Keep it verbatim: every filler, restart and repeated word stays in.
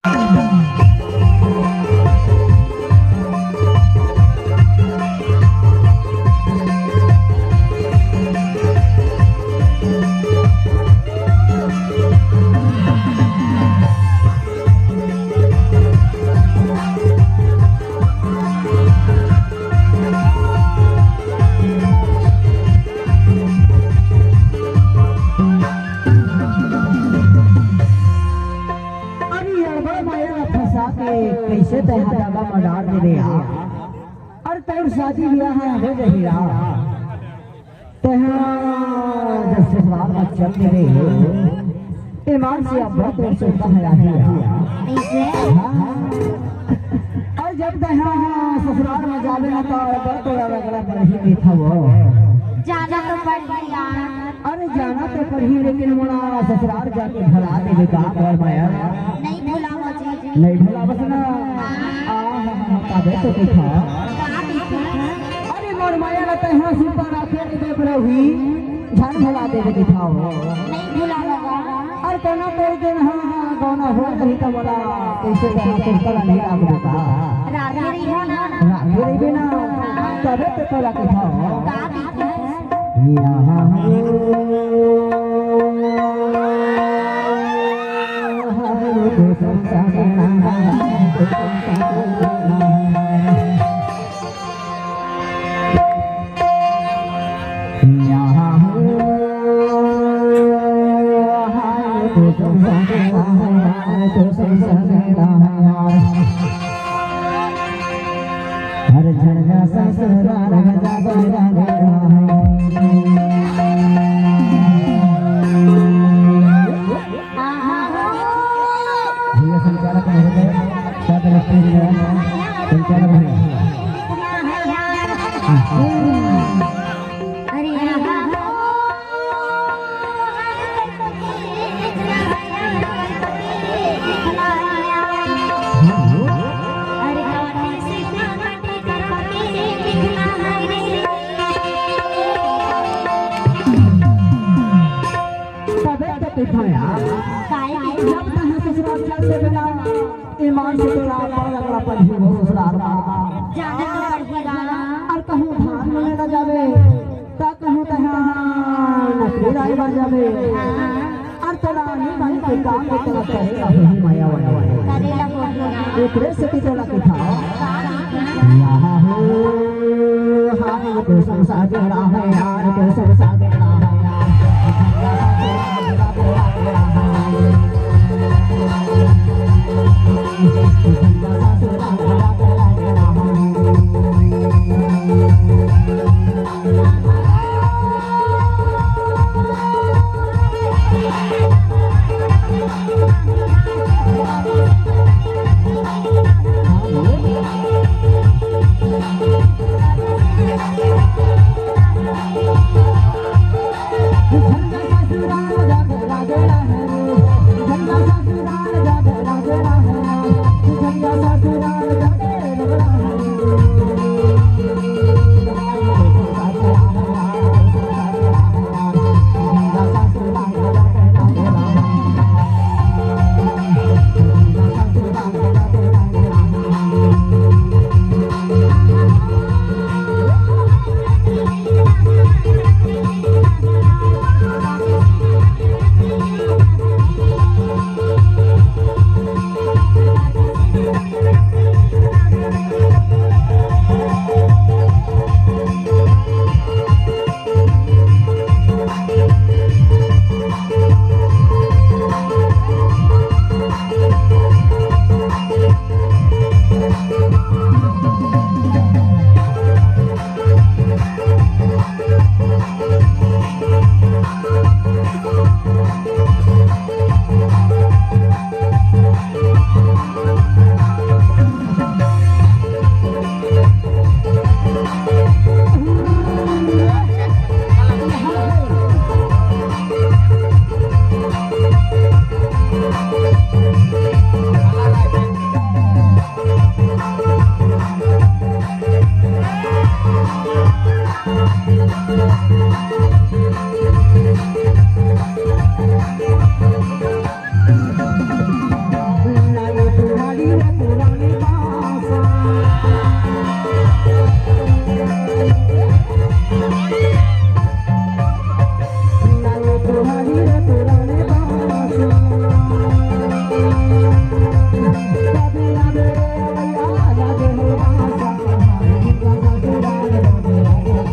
अरे अड़बड़ माया ला फंसा के कइसे तैं हा दगा म डार देबे यार। अरे तोर शादी ब्याह ह हो जही यार। तैं हा जब ससुराल म चल देबे, ईमान से अब बहुत तोर सुनता है आही यार। हाँ। अउ जब तैं हा ससुराल म जाबे ना, त अड़बड़ तोला रगड़ा पड़ही, देखा वो। जाना तो पड़ही यार। अरे जाना तो पड़ही, लेकिन मोला ससुराल जाके भुला देबे का मोर माया? नहीं भुलावो जी। नहीं भुलावस ना? हाँ। आ, हाँ, हाँ, हाँ, तबे तो देखा। का देखा? अरे मोर माया ला तैं हा सुरता राखे रे देख रही, झन भुला देबे दिखाओ। नहीं भुलावो। अरे कोनो कोई दिन हा गौना हो रही त मोला कइसे तैं हा सुरता ला नहीं राख देबे का? राखे रहिबो ना। राखे रहिबे ना। तबे तो तोला दिखाओ। का देखा? हर झंडा ससुराल में जागो जागो। भैया संचालक महोदय, पद लक्ष्मी संचालक भैया। अरे तबे तो कहिथंव यार। काहे? जब तहाँ ससुराल चल देबे ना, ईमान से तोला अपन लगड़ा पड़ही वो ससुराल मा। जाना तो पड़ही गा। अउ कहूँ धान मिले न जाबे, त कहूँ तहाँ नौकरी राही बर जाबे। हाँ। अउ तोला आनी बानी के काम के तोला करे ला होही माया वाले। करे ला होही गा। एकरे सेती तोला कहिथंव। का कहिथंव? यहाँ हो, हाँ, तो संसार रहा है यार, तो संसार रहा है यार।